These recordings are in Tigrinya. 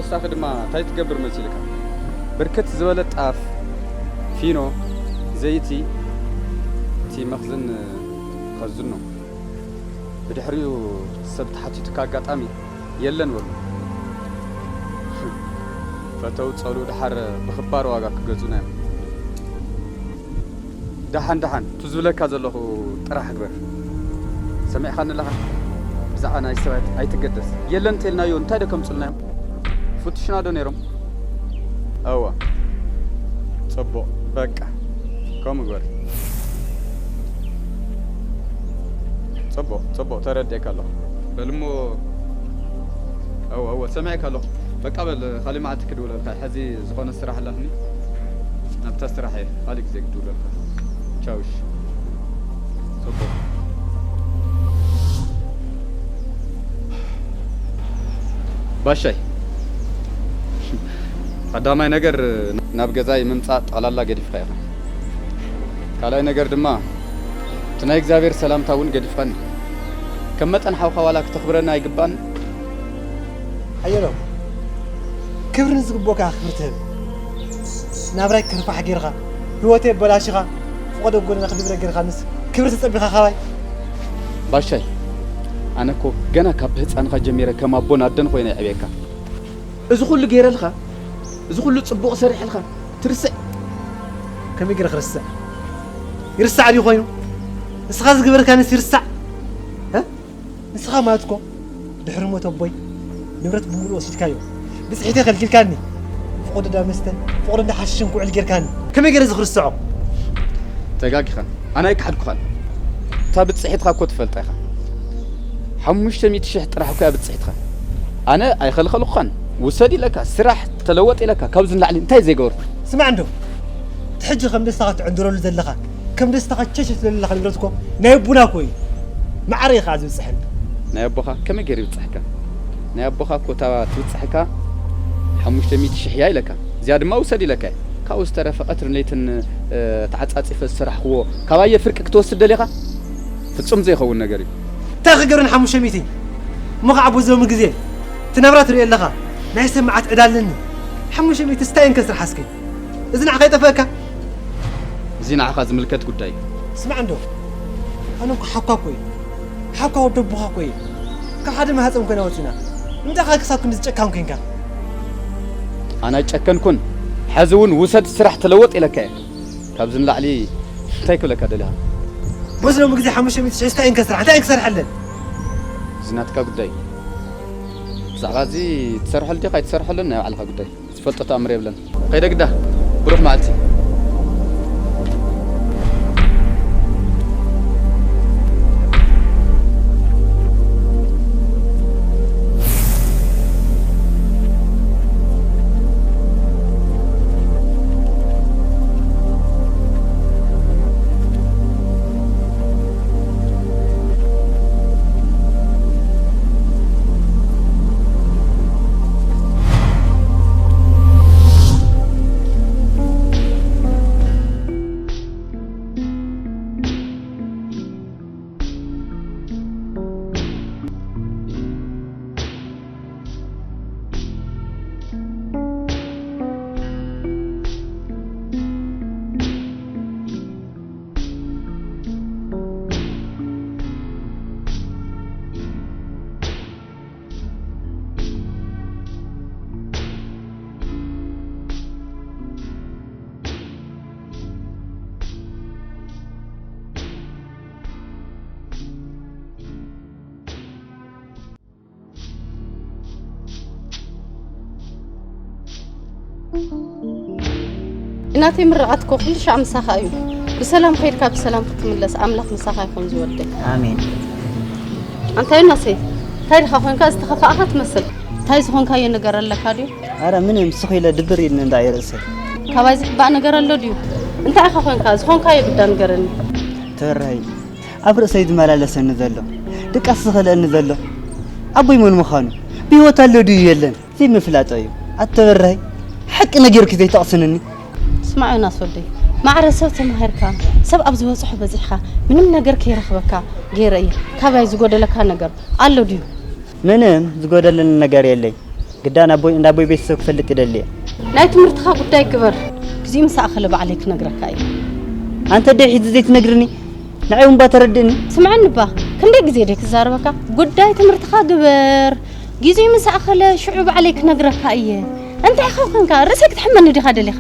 ንሳኺ ድማ እንታይ ትገብር መሲልካ? ብርክት ዝበለ ጣፍ፣ ፊኖ፣ ዘይቲ፣ እቲ መኽዝን ከዝኖ። ብድሕሪኡ ሰብ ተሓቲቱካ ኣጋጣሚ የለን በሉ። ፈተው ጸልኡ ደሓር ብኽባር ዋጋ ክገዙና እዮም። ደሓን ደሓን፣ እቱ ዝብለካ ዘለኹ ጥራሕ ግበር። ሰሚዕኻኒ ኣለኻ? ብዛዕባ ናይ ሰባት ኣይትገደስ። የለን እንተልናዮ እንታይ ዶ ከምጽልና እዮም? ፍቱሽና ዶ ነይሮም? እወ። ጽቡቕ፣ በቃ። ከምኡ ግበር። ጽቡቕ፣ ጽቡቕ፣ ተረዲኤካ ኣለኹ። በል እሞ፣ እወ፣ እወ፣ ሰሚዐካ ኣለኹ። በቃ በል፣ ካሊእ መዓልቲ ክድውለልካ። ሕዚ ዝኾነ ስራሕ ኣላትኒ። ናብታ ስራሕ እየ። ካሊእ ግዜ ክድውለልካ። ቻው፣ እሺ። ጽቡቕ። ባሻይ፣ ቀዳማይ ነገር ናብ ገዛይ ምምጻእ ጠቕላላ ገዲፍካ ኢኻ። ካልኣይ ነገር ድማ እቲ ናይ እግዚኣብሔር ሰላምታ እውን ገዲፍካኒ። ከም መጠን ሓውካ ዋላ ክተኽብረኒ ኣይግባን? ሓየሎም፣ ክብሪ ንዝግብኦ ከኣ ክብሪ ትህብ። ናብራይ ከርፋሕ ጌርካ፣ ህይወተይ ኣበላሺኻ፣ ፈቐዶ ጎደና ክድብረ ጌርካንስ ክብሪ ተጸቢኻ ካባይ? ባሻይ፣ ኣነ እኮ ገና ካብ ህጻንኻ ጀሚረ ከም ኣቦን ኣደን ኮይነ የዕብየካ። እዚ ኩሉ ገይረልካ፣ እዚ ኩሉ ጽቡቕ ሰሪሐልካ ትርስዕ? ከመይ ገይረ ክርስዕ? ይርሳዕ ድዩ ኮይኑ? ንስኻ ዝገበርካንስ ይርሳዕ? እ? ንስኻ ማለት እኮ ድሕሪ ሞት ኣቦይ ንብረት ብምሉእ ወሲድካዮ። ብጽሒተይ ከልኪልካኒ። ፍቑድ እንዳ መስተን ፍቑድ እንዳ ሓሽሽን ክውዕል ጌርካኒ። ከመይ ገይረ እዚ ክርስዖ? ተጋጊኻ። ኣነ ኣይከሓድኩኻን። እታ ብጽሒትኻ እኮ ትፈልጣ ኢኻ። ሓሙሽተ ሚእቲ ሽሕ ጥራሕ እኮ እያ ብጽሒትኻ። ኣነ ኣይኸልኸልኩኻን። ውሰድ ኢለካ፣ ስራሕ ተለወጥ ኢለካ፣ ካብዚ ንላዕሊ እንታይ ዘይገበርኩ? ስማዕ እንዶ፣ እቲ ሕጂ ከም ደስታኻ ትዕንድረሉ ዘለኻ፣ ከም ደስታኻ ቸሽ ትብለሉ ዘለኻ ንብረት እኮ ናይ ኣቦና እኮ እዩ። ማዕረ እዩ ኸዓ ዝብጽሐኒ። ናይ ኣቦኻ ከመይ ገይሩ ይብጽሐካ? ናይ ኣቦኻ እኮ እታ ትብጽሐካ ሓሙሽተ ሚእቲ ሽሕ እያ ኢለካ። እዚኣ ድማ ውሰድ ኢለካ እየ። ካብኡ ዝተረፈ ቀትርን ለይትን፣ እ፣ ተዓጻጺፈ ዝሰራሕክዎ ካባየ ፍርቂ ክትወስድ ደሊኻ? ፍጹም ዘይኸውን ነገር እዩ። እንታይ ክገብረኒ ሓሙሽተ ሚእቲ? እሞ ኸዓ በዚ ሎሚ ግዜ እቲ ናብራ ትርእዮ ኣለኻ። ናይ ሰብ መዓት ዕዳ ኣለኒ። ሓሙሽተ ሚእቲ ስታይ እንከ ስራሕ እስኪ። እዚ ንዓኻ ይጠፍኣካ? እዚ ንዓኻ ዝምልከት ጉዳይ እዩ። ስማዕ እንዶ፣ ኣነ እኮ ሓውካ እኮ እየ። ሓውካ ወዲ ኣቦኻ እኮ እየ። ካብ ሓደ ማህጸን ኮይና ወጺና። እንታይ ኢኻ ክሳብ ክንድዚ ጨካን ኮንካ? ኣነ ኣይጨከንኩን። ሕዚ እውን ውሰድ ስራሕ ተለወጥ ኢለካ እየ። ካብዚ ንላዕሊ እንታይ ክብለካ ደሊኻ? በዚ ሎሚ ግዜ ሓሙሽተ ሚእቲ ሽሕ እንታይ እንከ ስራሕ፣ እንታይ እንክሰርሐለን? እዚ ናትካ ጉዳይ እዩ። ብዛዕባ እዚ ትሰርሐሉ ዲኻ ኣይትሰርሐሉን ናይ ባዕልኻ ጉዳይ። ዝፈልጦ ተኣምር የብለን። ከይደ ግዳ፣ ብሩኽ መዓልቲ። ናተይ ምርቓት እኮ ኩሉ ሻዕ ምሳኻ እዩ። ብሰላም ከይድካ ብሰላም ክትምለስ ኣምላኽ ምሳኻ ይኹን ዝወደይ። ኣሜን። ኣንታ ዮናሰይ፣ እንታይ ድኻ ኮንካ ዝተኸፋእኻ ትመስል? እንታይ ዝኾንካዮ ነገር ኣለካ ድዩ? ኣረ ምንም፣ ስኽ ኢለ ድብር ኢልኒ እንዳ ርእሰይ። ካባይ ዝሕባእ ነገር ኣሎ ድዩ? እንታይ ኢኻ ኮንካ? ዝኾንካዮ ግዳ ንገረኒ። ተወራይ፣ ኣብ ርእሰይ ዝመላለሰኒ ዘሎ፣ ድቃስ ዝኸልአኒ ዘሎ ኣቦይ መን ምዃኑ፣ ብህይወት ኣሎ ድዩ የለን ዘይምፍላጦ እዩ። ኣተበራይ፣ ሓቂ ነጊርኪ ዘይተቕስንኒ? ስማዕ ዮናስ ወደይ፣ ማዕረ ሰብ ተማሂርካ፣ ሰብ ኣብ ዝበጽሖ በጺሕካ፣ ምንም ነገር ከይረኽበካ ገይረ እየ። ካባይ ዝጎደለካ ነገር ኣሎ ድዩ? ምንም ዝጎደለኒ ነገር የለይ። ግዳ ናቦይ እንዳቦይ ቤተሰብ ክፈልጥ ይደሊ እየ። ናይ ትምህርትኻ ጉዳይ ግበር። ግዜ ምስ ኣኸለ ባዕለይ ክነግረካ እየ። ኣንተ ደይ ሒዚ ዘይትነግርኒ? ንዓይ እውን ባ ተረድእኒ። ስምዐኒ ባ፣ ክንደይ ግዜ ደይ ክዛረበካ? ጉዳይ ትምህርትኻ ግበር። ግዜ ምስ ኣኸለ ሽዑ ባዕለይ ክነግረካ እየ። እንታይ ኢኻ ኮንካ? ርእሰይ ክትሕመኒ ዲኻ ደሊኻ?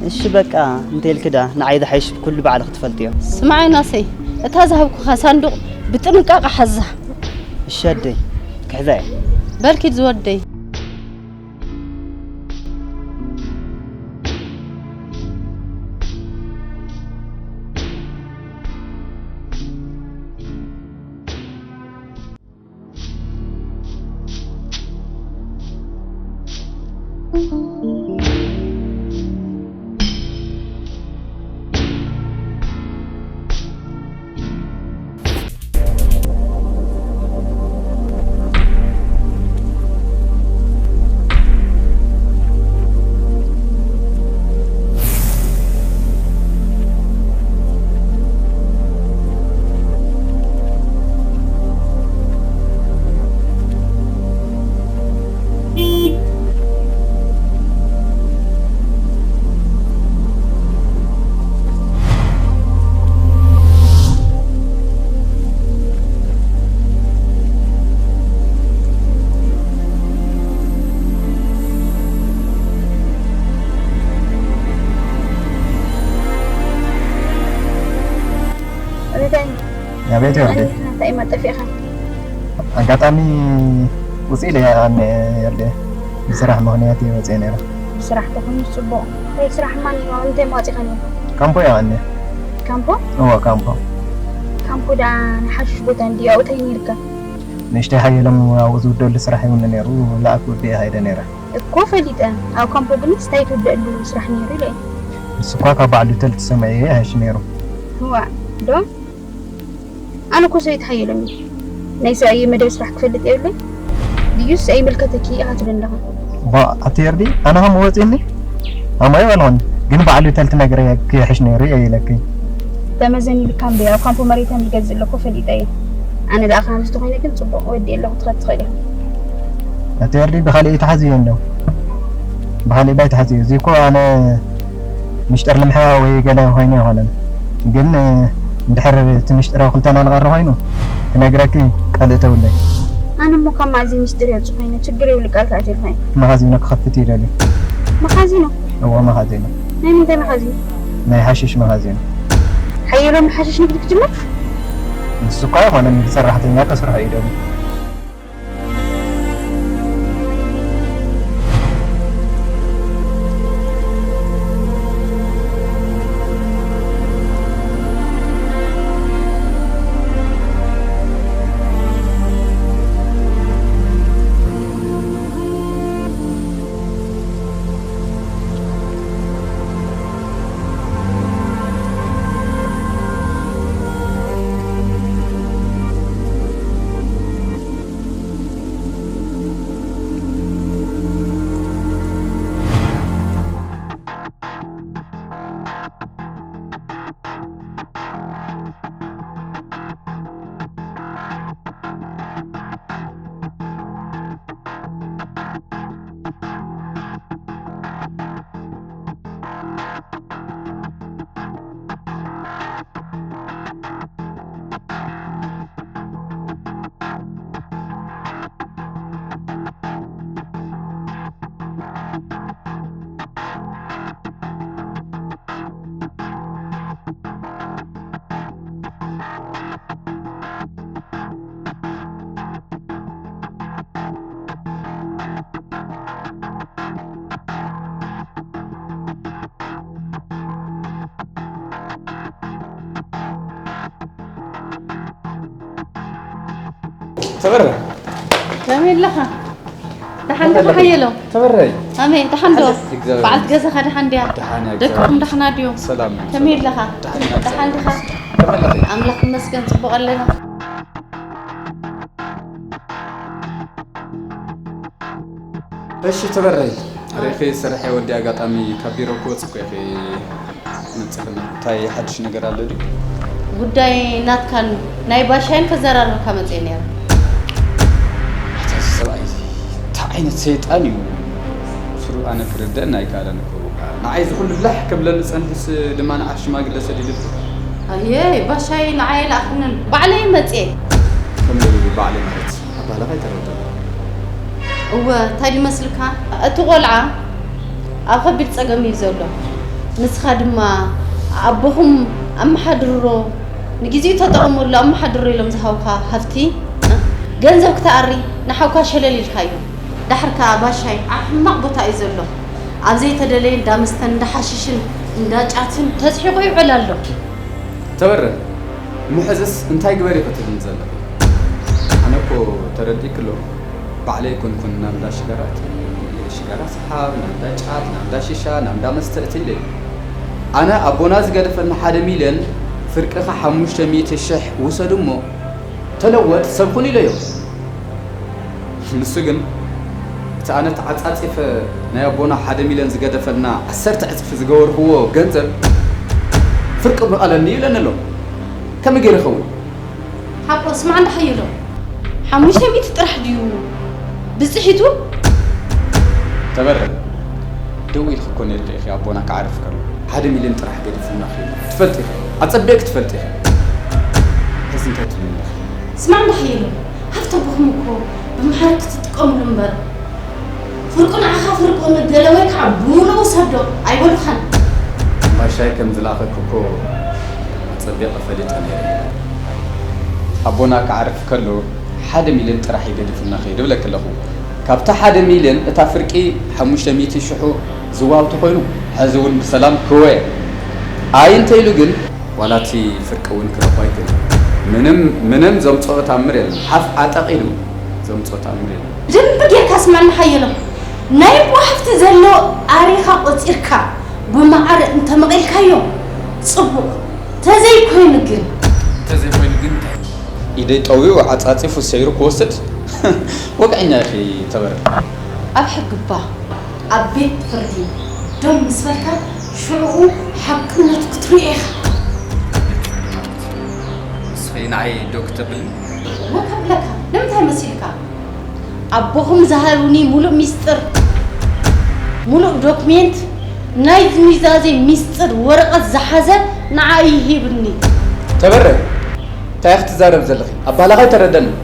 እሺ በቃ፣ እንተ ኢልኪ ዳ ንዓይ ዝሓይሽ ኩሉ ባዕልኺ ትፈልጥዮ። ስምዓይ ናሰይ፣ እታ ዝሃብኩኻ ሳንዱቕ ብጥንቃቐ ሓዛ። እሺ ኣደይ፣ ክሕዛ እየ። በል ኪድ ዝወደይ። ሪዳይ፣ ኣቤት ወርዲ። እንታይ እማ ጠፊእኻ? ኣጋጣሚ ውፅእ ኢለ እየ ኣነ ወርዲ። ብስራሕ ምኽንያት እየ ወፅየ ነይረ። ብስራሕ ተኾይኑ ፅቡቕ። ወይ ስራሕ ማን እዩ? እንታይ መዋፂኻ ነይርካ? ካምፖ እየ ኣነ። ካምፖ? እወ፣ ካምፖ። ካምፖ ደኣ ናይ ሓሽሽ ቦታ እንድዩ፣ ኣብኡ እንታይ ነይርካ? ንእሽተይ ሓየሎም ኣብኡ ዝውደሉ ስራሕ ይውኒ ነይሩ፣ ለኣክ ወዲኤ ሃይደ ነይረ። እኮ ፈሊጠ፣ ኣብ ካምፖ ግን እንታይ ትውደኣሉ ስራሕ ነይሩ ኢለ እየ። ንሱ እኳ ካብ በዓል ሆቴል ተሰሚዐ እየ፣ ኣይሽ ነይሩ። እዋ፣ ዶ? ኣነ እኮ ሰበይቲ ሓየሎም እየ። ናይ ሰብኣየ መደብ ስራሕ ክፈልጥ የብለይ። ድዩስ ኣይምልከተኪ ኢኻ ትብል ኣለኻ? ባ፣ ኣቲ የርዲ፣ ኣነ ከም ወፂኒ? ኣማይ በልኹን፣ ግን በዓል ሆቴል ትነግረ ክሕሽ ነይሩ እየ ኢለኪ። ተመዘን ኢልካ እምበይ፣ ኣብ ካምፖ መሬት ከም ዝገዝእ ኣለኩ ፈሊጠ እየ። ኣነ ደኣ ከምዚ ተኾይነ ግን ጽቡቕ ወዲ ኣለኹ ትኸድ ትኽእል ኢኻ። ኣቲ ወርዲ ብኻልእ ኣይትሓዝዮ እንዶ። ብኻልእ ባይ ትሓዝዮ። እዚ እኮ ኣነ ምሽጥር ንምሕባእ ወይ ገለ ኮይነ ኣይኮነን። ግን እንድሕር እቲ ምሽጥር ኣብ ክልተና ዝቐሪ ኮይኑ ክነግረኪ ካልእ ተውለይ። ኣነ እሞ ካብ ማእዚ ሚስጥር የውጽእ ኮይነ ችግር የብሉ ቃል ክኣትየልካ እየ። መኻዚኖ ክኸፍት ይደልዩ። መኻዚኖ? እዎ መኻዚኖ። ናይ ምንታይ መኻዚኖ? ናይ ሓሽሽ መኻዚኖ። ሓየሎም ሓሽሽ ንግዲ ክጅምር? ንሱ እኳ ኣይኮነን፣ ብሰራሕተኛ ከስርሖ እዩ ደልዩ። ተበረ። ከመይ ኣለኻ? ደሓን ዲኻ ሓየሎም? ተበረይ። ኣሜ፣ ደሓን ዶ? እግዚኣብሔር በዓልቲ ይመስገን። ገዛኻ ደሓን ድያ? ደሓን እያ፣ ደቅኹም እግዚኣብሔር ደሓና ድዮም? ሰላም እዮም፣ ከመይ ሰላም። ኣለኻ? ደሓን ኢና፣ ደሓን ዲኻ? ከመይ ኣለኺ? ኣምላኽ ይመስገን፣ ጽቡቕ ኣለና። እሺ፣ ተበረይ። ርኢኺ፣ ስርሐይ ወዲ ኣጋጣሚ ካብ ቢሮ ክወጽእ እኮ ኢኺ መጺኽና። እንታይ ሓድሽ ነገር ኣሎ ድዩ? ጉዳይ ናትካን ናይ ባሻይን ከዘራርበካ መጽየ ነይረ። ኣታ እዚ ሰብኣይ እዚ እንታይ ዓይነት ሰይጣን እዩ? ኣነ ክርደአኒ ኣይከኣለን እኮ። ንዓይ እዚ ኩሉ ብላሕ ከብለኒ ጸኒሑስ ድማ ንዓ ሽማግለ ሰዲድልኩ። ኣየ ባሻይ ንዓይ ኣይለኣኽንን፣ ባዕለይ መጽየ። ከመይ ባዕለይ ማለት ኣባህላኻ ኣይተረድኣንን። እወ እንታይ ድመስልካ፣ እቲ ቆልዓ ኣብ ከቢድ ጸገም እዩ ዘሎ። ንስኻ ድማ ኣቦኹም ኣመሓድርሮ፣ ንግዜኡ ተጠቐመሉ ኣመሓድርሮ ኢሎም ዝሃቡኻ ሃፍቲ፣ ገንዘብ ክትኣሪ ንሓውካ ሸለል ኢልካዮ። ዳሕር ከኣ ባሻይ ኣብ ሕማቕ ቦታ እዩ ዘሎ። ኣብ ዘይተደለየ እንዳ መስተን እንዳ ሓሽሽን እንዳ ጫትን ተጽሒቑ ይውዕል ኣሎ። ተበረ፣ እሞ ሕዝስ እንታይ ግበር ኢኺ ትብልኒ ዘለኺ? ኣነ እኮ ተረዲእኪ ኣለኹ። ባዕለይ ኣይኮንኩን ናብ እንዳ ሽጋራ እትይ፣ ሽጋራ ሰሓብ፣ ናብ እንዳ ጫት፣ ናብ እንዳ ሺሻ፣ ናብ እንዳ መስተ እትይ ኢለ። ኣነ ኣቦና ዝገደፈልና ሓደ ሚልዮን ፍርቅኻ ሓሙሽተ ሚእቲ ሽሕ ውሰድ እሞ ተለወጥ ሰብ ኩን ኢለዮ። ንሱ ግን እቲ ኣነ ተዓጻጺፈ ናይ ኣቦና ሓደ ሚልዮን ዝገደፈልና ዓሰርተ ዕጽፊ ዝገበርክዎ ገንዘብ ፍርቂ ምቐለኒ ይብለኒ ኣሎ። ከመይ ገይረ ይኸውን? ሓቆ ስማዕ እንዳ ሓየሎም፣ ሓሙሽተ ሚእቲ ጥራሕ ድዩ ብጽሒቱ? ተበረ፣ ደው ኢልኪ እኮ ነይርኪ ኢኺ ኣቦና ክዓርፍ ከሎ። ሓደ ሚልዮን ጥራሕ ገዲፉልና ከይዱ ትፈልጢ ኢኺ። ኣጸቢቕኪ ትፈልጢ ኢኺ። ሕዚ እንታይ ትብሊ ኣለኺ? ስማዕ እንዳ ሓየሎም፣ ሃብቲ ኣቦኹም እኮ ብማዕረ ክትጥቀምሉ እምበር፣ ፍርቁ ንዓኻ ፍርቁ ንገለ ወይ ከዓ ብምሉኡ ውሰዶ ኣይበሉኻን። ባሻይ ከም ዝለኣኸኪ እኮ ኣጸቢቐ ፈሊጠ ነይረ። ኣቦና ክዓርፍ ከሎ ሓደ ሚልዮን ጥራሕ እዩ ገዲፉልና ከይዱ እብለኪ ኣለኹ። ካብታ ሓደ ሚልዮን እታ ፍርቂ ሓሙሽተ ሚእቲ ሽሑ ዝዋው ተኾይኑ፣ ሕዚ እውን ብሰላም ክወ። ኣይ እንተ ኢሉ ግን፣ ዋላ እቲ ፍርቂ እውን ክረኽቦ ኣይክእልን። ምንም፣ ምንም ዘምጽኦ ተኣምር የለን። ሓፍ ዓጠቕ ኢሉ ዘምጽኦ ተኣምር የለን። ብደንቢ ጌርካ ስማዕኒ ሓየሎም። ናይ ኣቦ ሃፍቲ ዘሎ ኣሪኻ ቆጺርካ ብማዕረ እንተመቒልካዮ ጽቡቕ። ተዘይኮይኑ ግን። እንተዘይኮይኑ ግን እንታይ? ኢደይ ጠውዩ ዓጻጺፉ ሰይሩ ክወስድ ወግዐኛ ኢኺ ተበረ። ኣብ ሕጊ እባ ኣብ ቤት ፍርዲ ደው ምስ በልካ ሽዑኡ ሓቅነቱ ክትርእዮ ኢኻ። ንስኺ ንዓይ ደው ክተብልኒ? እወ ከብለካ። ንምንታይ መሲልካ? ኣቦኹም ዝሃቡኒ ሙሉእ ሚስጥር፣ ሙሉእ ዶክሜንት፣ ናይ ኑዛዜ ሚስጥር ወረቐት ዝሓዘ ንዓይ ሂብኒ። ተበረ፣ እንታይ ክትዛረቢ ዘለኺ? ኣባህላኻ ኣይተረደንን።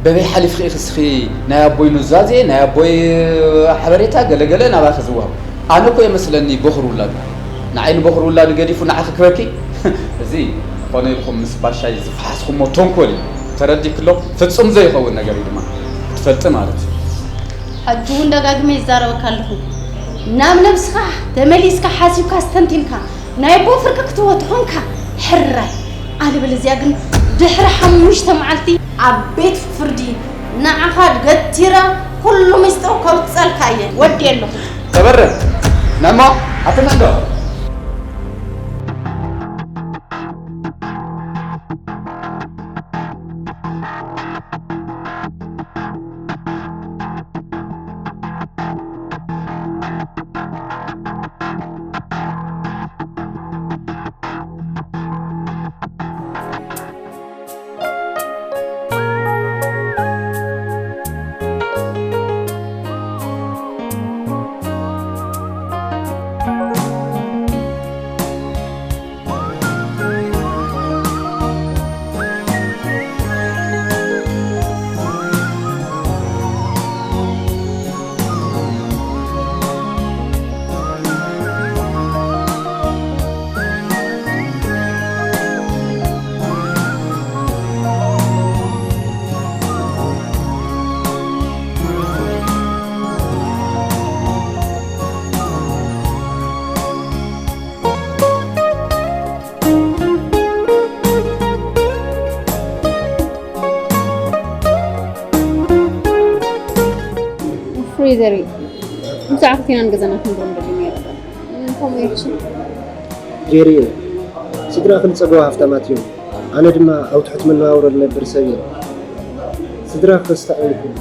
በበይ ሓሊፍኺ ኢኺ እስኺ ናይ ኣቦይ ኑዛዜ፣ ናይ ኣቦይ ሓበሬታ ገለ ገለ ናባኺ ዝወሃብ? ኣነ እኮ እየ መስለኒ ቦኽሪ ውላዱ። ንዓይ ንቦኽሪ ውላዱ ገዲፉ ንዓኺ ክበኪ? እዚ ኮነ ኢልኩም ምስ ባሻይ ዝፈሓስኩሞ ተንኮል እዩ። ተረዲእኪ ኣሎ? ፍጹም ዘይኸውን ነገር እዩ ድማ። ክትፈልጢ ማለት እዩ። ሕጂ እውን ደጋግመ ይዛረበካ ኣለኹ። ናብ ነብስኻ ተመሊስካ ሓሲብካ ኣስተንቲንካ ናይ ኣቦ ፍርቂ ክትህቦ ተኾንካ ሕራይ። ኣለበለዚያ ግን ድሕሪ ሓሙሽተ መዓልቲ ኣብ ቤት ፍርዲ ንዓኻ ገቲረ ኩሉ ሚስጥሩ ከውጸልካ እየ። ወዲ ኣለኹ። ተበርህ። ነሞ ኣትመንዶ። ፍሬዘር እዩ። ብዛዕባ ክልቴና ንገዛና ክንብሎ ንደሊ ነይሩ። ከምኡ እዩ። ጄሪ፣ ስድራኺ ዝጸገቡ ሃፍታማት እዮም። ኣነ ድማ ኣብ ትሑት መነባብሮ ዝነብር ሰብ እየ። ስድራኺ ከስታእዩ ይኽእሉ።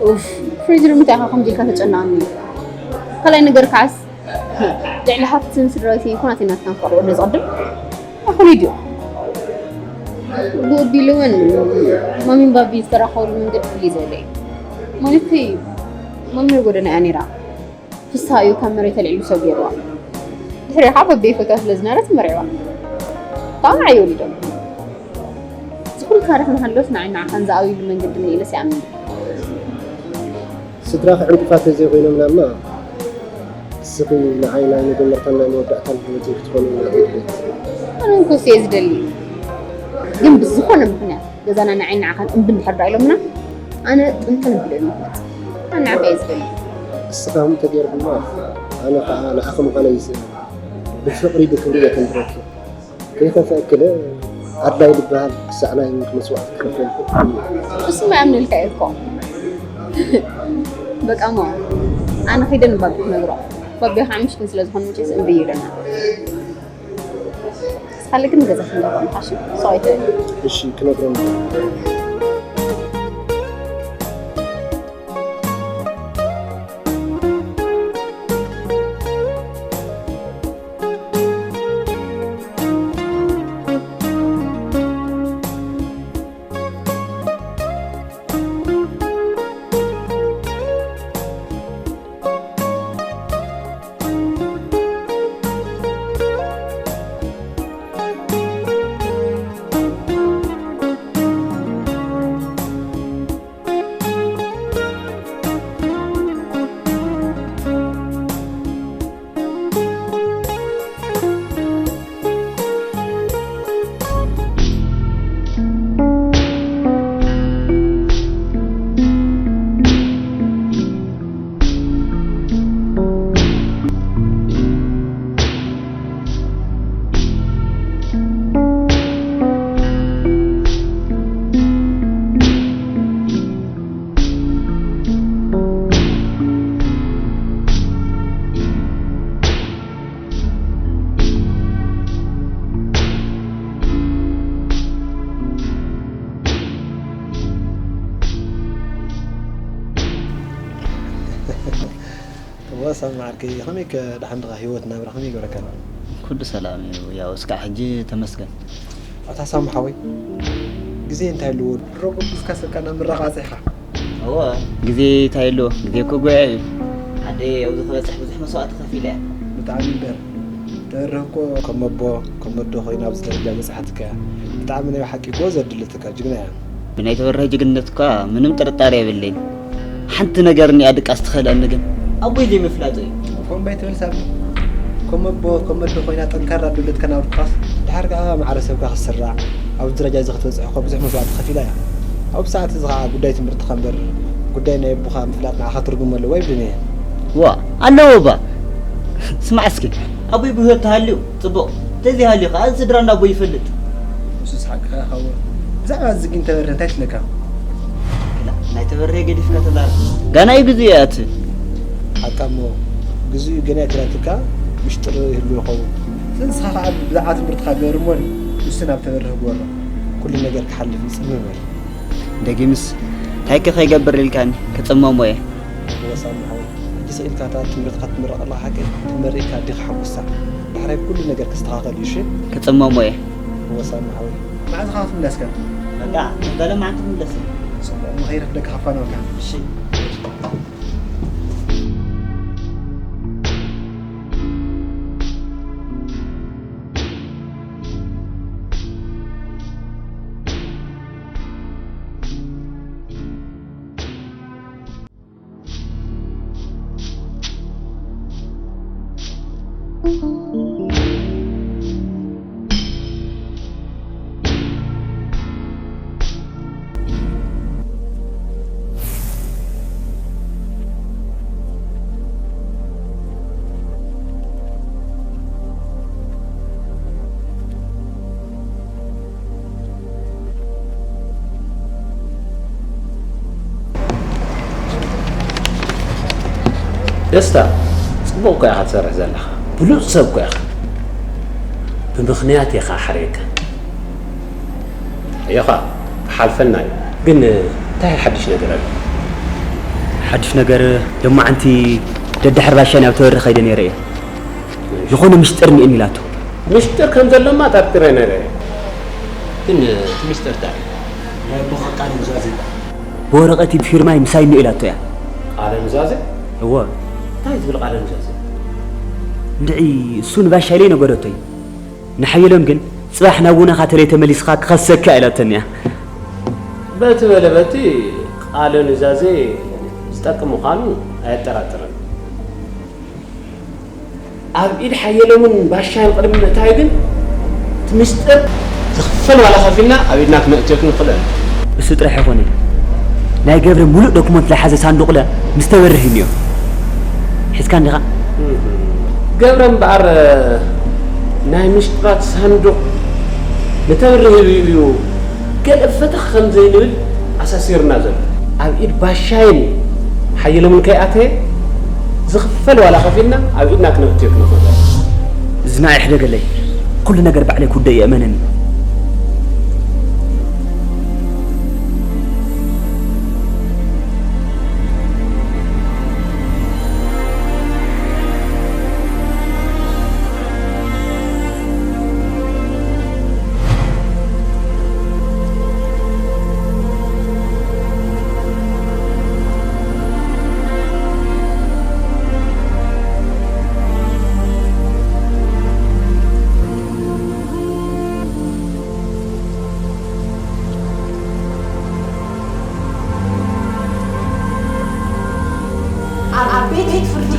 ኡፍ፣ ፍሬዘር፣ እንታይ ኢኻ ከምዚ ኢልካ ተጨናቕኒ? ካልኣይ ነገር ከዓስ፣ ልዕሊ ሃፍትን ስድራቤትን ይኹን ኣቲ ናትና ፍቕሪ ወደ ዝቕድም ኣይኮነ ድዩ? ብኡ ኣቢሉ እውን ማሚን ባቢ ዝተራኸብሉ መንገዲ ፍልይ ዝበለ እዩ። ማለተይ፣ ሞልሞል ጎደና እያ ነይራ። ፍስሃ እዩ ካብ መሬት ኣልዒሉ ሰብ ገይርዋ። ድሕሪኡ ከዓ በበይ ፈትዋ ስለ ዝነበረት መርዕዋ። ካብ ንዓይ ወሊዶም። እዚ ኩሉ ታሪኽ መሃሎስ ንዓይ ንዓኻን ዝኣበይሉ መንገዲ እኒኤ ኢለስ ይኣምን። ስድራኺ ዕንቅፋት ተዘይኮይኖምና እማ እስኺ ንዓይ ናይ መጀመርታን ናይ መወዳእታን ህይወተይ ክትኾኒ ኢና ዝደሊ። ኣነ እውን ክወስድ እየ ዝደሊ። ግን ብዝኾነ ምኽንያት ገዛና ንዓይ ንዓኻን እምቢ እንድሕር ደኣ ኢሎምና ኣነ ጥንጥን ኣቢለ እየ ዝመጽእ። ኣነ ንዓኺ እየ ዝደሊ። እስኺ ከምኡ እንተገይርክማ ኣነ ከዓ ንዓኺ ምዃነይ ይስእን። ብፍቕሪ ብክብሪ እየ ከንብረኪ። ከይኸፍአክለ ኣድላይ ዝበሃል ክሳዕ ናይ ሞት መስዋእቲ ክኸፍል ይኽእል እዩ። እሱማ ይኣምነልካ እየ እኮ። በቃ እሞ ኣነ ኺደ ንባቢ ክነግሮ። ባቢ ከዓ ምሽኪን ስለ ዝኾነ መቸስ እምቢ እዩ ኢሉና። እስኻ ግን ገዛ ክንገብሮ ንኻሽ ሰው ኣይትበል። እሺ ክነግሮም። እወ ሳሚ ዓርከይ፣ ከመይ ከ ደሓን ድኻ? ህይወት ናብራ ከመይ ይገብረካ ኣሎ? ኩሉ ሰላም እዩ፣ ያው እስካዕ ሕጂ ተመስገን። ኣታ ሳሚ ሓወይ፣ ግዜ እንታይ ኣለዎ? ድሮ ጎቢዝካ ሰብካ ናብ ምረቓ ኣጽሒኻ። እወ፣ ግዜ እንታይ ኣለዎ? ግዜ እኮ ጎያ እዩ። ዓደይ ኣብዚ ክበጽሕ ብዙሕ መስዋእቲ ከፊለ እየ። ብጣዕሚ እምበር ተበርህ እኮ ከም ኣቦ ከም ኣዶ ኮይና ኣብዚ ደረጃ በጻሓትካ እያ። ብጣዕሚ ናይ ብሓቂ ጎበዝ ኣድልትካ ጅግና እያ። ብናይ ተበርህ ጅግንነት እኳ ምንም ጥርጣረ የብለይን። ሓንቲ ነገር እኒኣ ድቃስ ትኸልአኒ ግን ኣቦይ ዘይምፍላጡ እዩ። ከምኡ ኣይትበል ሳሚ። ከም ኣቦ ከም ኣዶ ኮይና ጠንካራ ኣዶ ኣለትካ ናብ ድቃስ። ድሓር ከኣ ማዕረ ሰብካ ክትስራዕ ኣብዚ ደረጃ እዚ ክትበጽሕ እኮ ብዙሕ መስዋእቲ ከፊላ እያ። ኣብዚ ሰዓት እዚ ከኣ ጉዳይ ትምህርትኻ እምበር ጉዳይ ናይ ኣቦኻ ምፍላጥ ንዓኻ ትርጉም ኣለዎ ኣይብልን እየ። ዋእ ኣለዎ እባ። ስማዕ እስኪ ኣቦይ ብህይወት ተሃልዩ ጽቡቕ፣ ተዘይሃልዩ ከኣ እዚ ስድራ እንዳ ኣቦይ ይፈልጥ። ንሱስ ሓቅኻ ኢኻ ሓወይ። ብዛዕባ እዚ ግን ተበርህ እንታይ ትብለካ? ክላእ ናይ ተበርህ ገዲፍካ ተዛረብ። ጋና እዩ ግዜኡ ኣቲ። ሓቃ እሞ ግዜኡ ገና እዩ ተላትካ ምሽጥር ይህሉ ይኸውን። ስለዚ ንስኻ ከዓ ብዛዕባ ትምህርትኻ ግበር እሞ ንሱ ናብ ተበርህ ግበሮ። ኩሉ ነገር ክሓልፍ እዩ ጽምም በል። ደጊምስ እንታይ ከ ከይገብር ኢልካኒ ክጽመሞ እየ። እወ ሳሚ ሓወይ፣ ሕጂ ስቕ ኢልካ እታ ትምህርትኻ ትምረቕ ኣለኻ ሓቀይ? ተመሪቕካ ኣዴኻ ሓጉሳ። ዳሕራይ ኩሉ ነገር ክስተኻኸል እዩ እሺ? ክጽመሞ እየ። እወ ሳሚ ሓወይ። መዓዝ ኢኻ ክትምለስ ከ? በቃ እንተ ሎማዓንቲ ክምለስ እየ። ጽቡቕ እሞ ከይረፍደካ ክፋነወካ። እሺ። ደስታ፣ ጽቡቕ እኮ ኢኻ ትሰርሕ ዘለኻ። ብሉጽ ሰብ እኮ ኢኻ። ብምኽንያት እየ ኸኣ ሓርየካ። ኣዮኻ፣ ክሓልፈና እዩ። ግን እንታይ ሓድሽ ነገር ኣሎ? ሓድሽ ነገር፣ ሎማዓንቲ ደድሕሪ ራሻ ናብ ተበሪ ከይደ ነይረ እየ። ዝኾነ ምሽጥር እኒኤኒ ኢላቶ። ምሽጥር ከም ዘሎማ ጠርጢረ ነይረ እየ። ግን እቲ ምሽጥር እንታይ እዩ? ናይ ኣቦኻ ቃል ምዝዛዝ ይበሃል። ብወረቐት እዩ ብፊርማይ ምሳይ እኒኦ ኢላቶ እያ። ቃለ ኑዛዜ? እወ። እንታይ ትብል ቃለ ኑዛዜ? እንድዒ እሱ ንባሻይለይ ነገረቶ እዩ። ንሓየሎም ግን፣ "ጽባሕ ናብ ውነኻ ተለይ ተመሊስኻ ክኸሰካ" ኢላተኒ እያ። በቲ በለ በቲ ቃለ ኑዛዜ ዝጠቅም ምዃኑ ኣየጠራጥርን። ኣብ ኢድ ሓየሎምን ባሻይን ቅድሚ ምእታዩ ግን፣ እቲ ምስጢር ዝኽፈል ዋላ ከፊልና ኣብ ኢድና ክነእትዮ ክንኽእል። እሱ ጥራሕ ኣይኮነን። ናይ ገብረ ሙሉእ ዶክመንት ዝሓዘ ሳንዱቕ ለ ምስ ተበርህ እኒኦ። ሒዝካ እንዲኻ? ገብረ እምበኣር ናይ ምስጢራት ሳንዱቕ ንተበርህ እዩ ገለ ፈተኽ ከም ዘይንብል ኣሳሲርና ዘሎ። ኣብ ኢድ ባሻይን ሓየሎምን ከይኣተየ ዝኽፈል ዋላ ከፊልና ኣብ ኢድና ክነእትዮ ክንኽእል። ዝና ይሕደገለይ። ኩሉ ነገር ባዕለይ ክውደእ እየ፣ እመነኒ። ኣብ ቤት ፍርዲ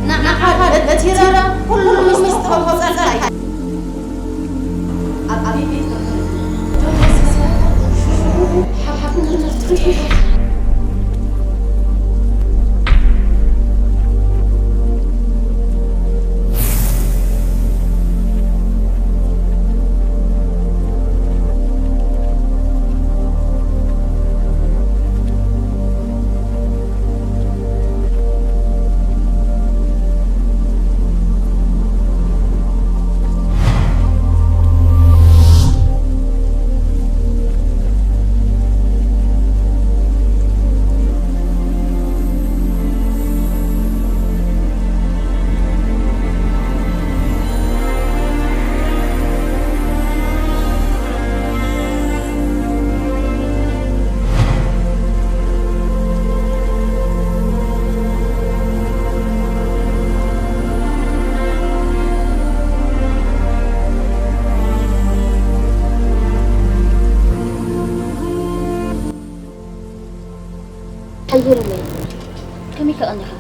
ንዓኻ ደቲረ ኩሉ ምስጢር ከውፀልካ እየ። ኣብ ቤት ፍርዲ ሓብሓብነት ትርኢት። ሓየሎመይ፣ ከመይ ከ ቀኒኻ?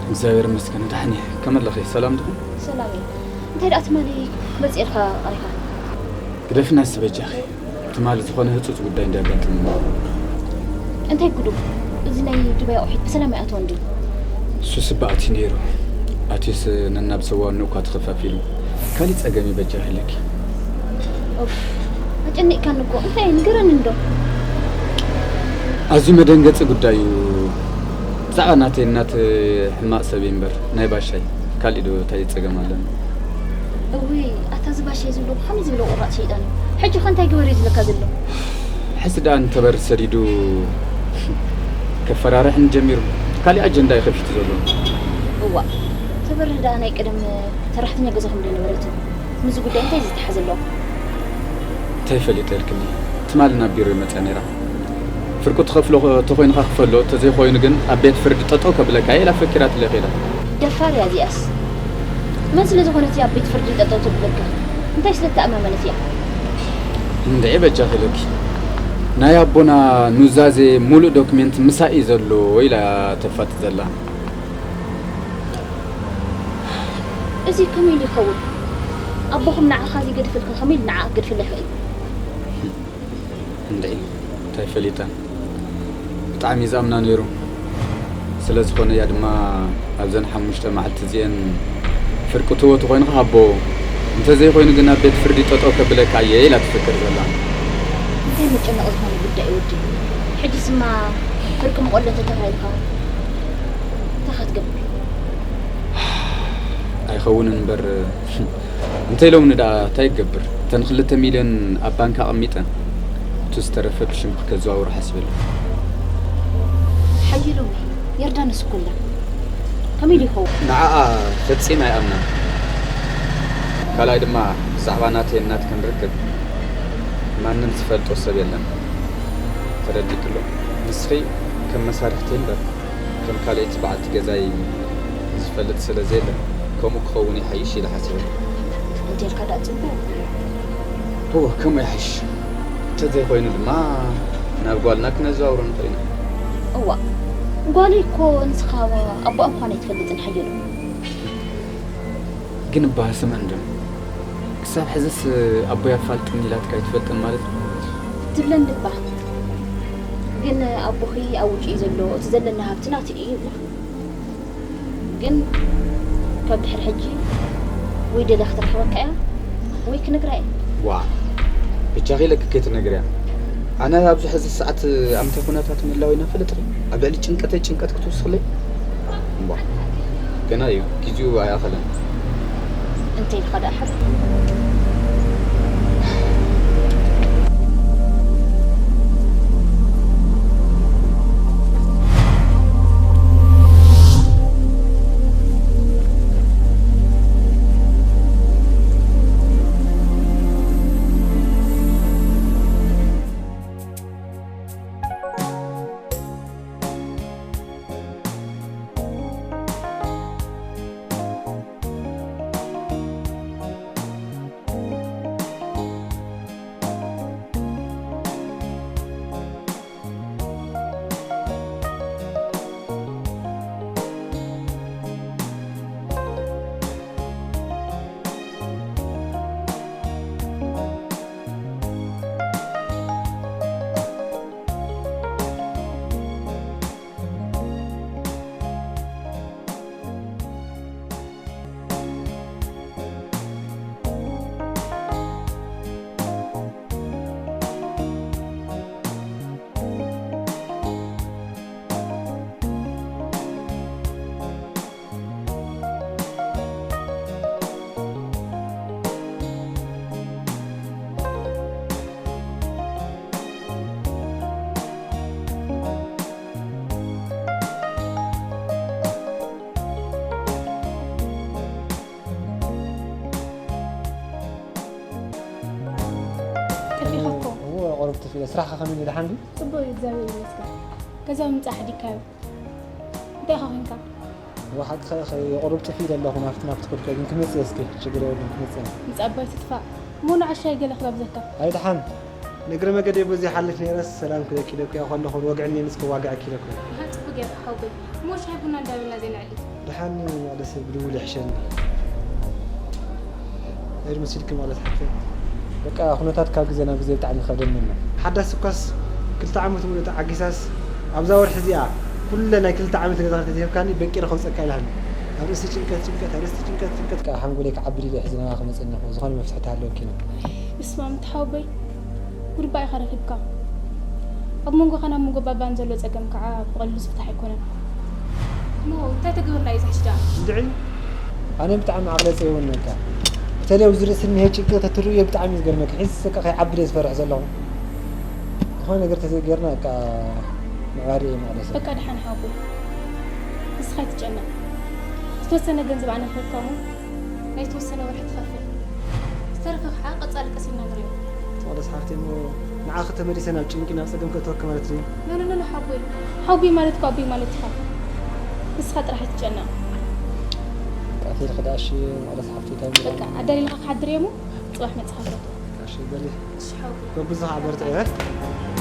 እግዚኣብሔር ይመስገን፣ ደሓን እየ። ከመይ ኣለኺ? ሰላም ዲኹም? ሰላም እየ። እንታይ ደኣ ትማሊ ክትመጽእ ኢልካ ቀኒኻ? ግደፍና እስቲ በጃኺ። ትማሊ ዝኾነ ህጹጽ ጉዳይ እንዳጋጠመኒ። እንታይ ጉዱ? እዚ ናይ ዱባይ ኣቑሒት ብሰላም ኣይኣተወን ድዩ? እሱስ እባ ኣትዩ ነይሩ። ኣትዩስ ነናብ ሰዋኑ እኳ ተኸፋፊሉ። ካሊእ ጸገም ይበጃ ይህልኪ። ኡፍ፣ ኣጨኒቕካኒ እኮ። እንታይ ንገረኒ እንዶ። ኣዝዩ መደንገጺ ጉዳይ እዩ። ብዛዕባ ናተይ እናት ሕማቕ ሰብ እዩ እምበር፣ ናይ ባሻይ ካሊእ ዶ እንታይ ጸገም ኣለኒ? እውይ፣ ኣታ እዚ ባሻይ ዝብሎ ከመይ ዝበለ ቁራጽ ሸይጣን እዩ። ሕጂ ከ እንታይ ግበር እዩ ዝብለካ ዘሎ? ሕዚ ደኣ ንተበር ሰዲዱ ከፈራርሕኒ ጀሚሩ። ካሊእ ኣጀንዳ እዩ ከፊቱ ዘሎ። እዋእ፣ ተበርህ ደኣ ናይ ቀደም ሰራሕተኛ ገዛኹም ዶ ኣይነበረትን? ምስዚ ጉዳይ እንታይ ዝተሓሓዘ ኣለዎ? እንታይ ፈሊጠ ኢልክኒ? ትማሊ ናብ ቢሮ መጽያ ነይራ። ፍርቁ ትኸፍሎ ተኾይንካ ክፈሎ፣ ተዘይኮይኑ ግን ኣብ ቤት ፍርዲ ጠጠው ከብለካ እየ ኢላ ፈኪራትለይ ከይዳ። ደፋር እያ እዚኣስ። መን ስለ ዝኾነት እያ ኣብ ቤት ፍርዲ ጠጠው ተብለካ? እንታይ ስለ እተኣማመነት እያ? እንድዒ በጃኺ ኢለኪ። ናይ ኣቦና ኑዛዜ ሙሉእ ዶክሜንት ምሳይ እዩ ዘሎ ኢላ ተፋጥጥ ዘላ። እዚ ከመይ ኢሉ ይኸውን? ኣቦኹም ንዓኻ ዘይገድፈልካ ከመይ ኢሉ ንዓኣ ክገድፈላ ይኽእል? እንድዒ፣ እንታይ ፈሊጠ? ብጣዕሚ እዩ ዝኣምና ነይሩ። ስለ ዝኾነ እያ ድማ ኣብዘን ሓሙሽተ መዓልቲ እዚኤን ፍርቂ ትህቦ ተኾይንካ ሃቦ፣ እንተዘይኮይኑ ግን ኣብ ቤት ፍርዲ ጠጠው ከብለካ እየ ኢላ ትፍክር ዘላ። እንታይ መጨነቒ ዝኾነ ጉዳይ እዩ ወዲ? ሕጂስማ ፍርቂ መቖሎ እንተተባሂልካ እንታይ ክትገብር? ኣይኸውንን እምበር፣ እንተ ኢሎምኒ ደኣ እንታይ ይገብር? እተን ክልተ ሚልዮን ኣብ ባንክ ኣቐሚጠን፣ እቱ ዝተረፈ ብሽምኪ ከዘዋውሮ ሓሲበ ኣለኹ። ሓየሎመይ፣ ዮርዳኖስ እኮ ኣላ። ከመይ ኢሉ ይኸውን? ንዓኣ ፈጺመ ኣይኣምናን። ካልኣይ ድማ ብዛዕባ ናተይን ናትክን ርክብ ማንም ዝፈልጦ ሰብ የለን። ተረዲእኪ ኣሎ? ንስኺ ከም መሳርሕተይ እምበር ከም ካልኣይቲ በዓልቲ ገዛይ ዝፈልጥ ስለ ዘየለ፣ ከምኡ ክኸውን ይሓይሽ ኢለ ሓሲበ። እንተልካ ደኣ ጽቡቕ። እወ፣ ከምኡ ይሓይሽ። እንተዘይኮይኑ ድማ ናብ ጓልና ክነዘዋውሮ ንኽእል ኢና። እዋ፣ ጓለይ እኮ ንስኻ ኣቦኣ ምዃን ኣይትፈልጥን ሓየሎም። ግን እባ ስምዕንዶ፣ ክሳብ ሕዝስ ኣቦይ ኣፋልጥኒ ኢላትካ ኣይትፈልጥን ማለት እዩ? ትብለኒ እባ። ግን ኣቦኺ ኣብ ውጭ እዩ ዘሎ፣ እቲ ዘለና ሃብቲ ናቱ እዩ ይብላ። ግን ካብ ድሕሪ ሕጂ ወይ ደልያ ክትረኽበካ እያ ወይ ክነግራ እየ። ዋ፣ ብቻኺ ኢለኪ ከይትነግርያ። ኣነ ኣብዚ ሕዚ ሰዓት ኣብ ምንታይ ኩነታት ምህላወይ እናፈለጥኺ ኣብ ልዕሊ ጭንቀተይ ጭንቀት ክትውስኽለይ? እምቧ፣ ገና እዩ፣ ግዜኡ ኣይኣኸለን። እንተ ኢልካ ደኣ ሓብ ጠፊኻ እኮ። እዎ፣ ቁሩብ ጠፊኤ። ስራሕኻ ከመይ እዩ? ደሓን ድዩ? ጽቡቕ እዩ፣ እግዚኣብሔር ይመስገን። ገዛ ምምጻእ ሓዲግካዮ? እንታይ ኢኻ ኮንካ? እዎ፣ ሓቅኻ ኢኺ። ቁሩብ ጠፊኤ ኣለኹ፣ ናብቲ ናብቲ ከድኩ፣ ግን ክመጽእ እስኪ፣ ችግር የብሉን፣ ክመጽእ። ምስ ኣባይ ትጥፋእ። እሞ ንዓሻይ ገለ ክጋብዘካ። ኣይ፣ ደሓን። ንእግረ መገደይ በዚ ይሓልፍ ነይረስ ሰላም ክለኪ ኢለኩ እያ ከለኹ ወግዕኒ ንስ ክዋግዐኪ ኢለኩ እያ። ኣሃ፣ ጽቡቕ ጌርካ ሓወቦይ። እሞ ሻሂ ቡና እንዳበልና ዘይንዕልል? ደሓን ማለት ሰብ ብድውል ይሕሸኒ። ኣይድ መሲልኪ ማለት ሓፍተይ። በቃ ኩነታት ካብ ግዜ ናብ ግዜ ብጣዕሚ ይኸብደኒ ኣሎ። ሓዳስ እኳስ ክልተ ዓመት ሙሉእ ተዓጊሳስ ኣብዛ ወርሒ እዚኣ ኩለ ናይ ክልተ ዓመት ገዛ ተዝህብካኒ በቂረ ከውፀካ ኢላኒ። ኣብ ርእሲ ጭንቀት ጭንቀት፣ ኣብ ርእሲ ጭንቀት ጭንቀት። በቃ ሓንጎለይ ክዓብድ ኢለ ሕዚ ናባኺ መፅእ ኣለኹ። ዝኾነ መፍትሒ ተሃለወኪ ነው። በስመ ኣብ ሓወቦይ፣ ጉድ እባ ኢኻ ረኺብካ። ኣብ መንጎኻን ኣብ መንጎ ባባን ዘሎ ጸገም ከዓ ብቐሊሉ ዝፍታሕ ኣይኮነን። እሞ እንታይ ተግብርና እዩ ዝሕሽ ደኣ? እንድዒ፣ ኣነ ብጣዕሚ ዓቕለ ጸይወኒ በቃ። በተለይ ኣብዚ ርእሲ እኒሄ ጭንቂ ተትርእዮ ብጣዕሚ እዩ ዝገርመኪ። ሕዚ በቃ ከይዓብድ እየ ዝፈርሕ ዘለኹ። ዝኾነ ነገር ተዘይጌርና በቃ ምዕባደ እየ ማለት እዩ። በቃ ደሓን ሓወቦይ፣ ንስኻ ኣይትጨነቕ። ዝተወሰነ ገንዘብ ኣነ ክህበካ እሞ ናይ ዝተወሰነ ወርሒ ትኸፍል። ዝተረፈ ከዓ ቀፃሊ ቀስ ኢልና ንሪኦ። መቕደስ ሓፍተይ እሞ ንዓኺ ተመሊሰ ናብ ጭንቂ ናብ ፀገም ከእትወኪ ማለት ድዩ? ኖ ኖ ኖ ሓወቦይ። ሓወቦይ ማለት እኮ ኣቦይ ማለት ኢኻ። ንስኻ ጥራሕ ኣይትጨነቕ። በቃ ተይልኺ ደኣ እሺ መቕደስ ሓፍተይ እንታይ ምበል? በቃ ኣዳሊልካ ክሓድር እየ እሞ ፅባሕ መፅኻ ፍረቶ። እሺ በሊ። እሺ ሓወቦይ። በብዝኻ በርትዒ።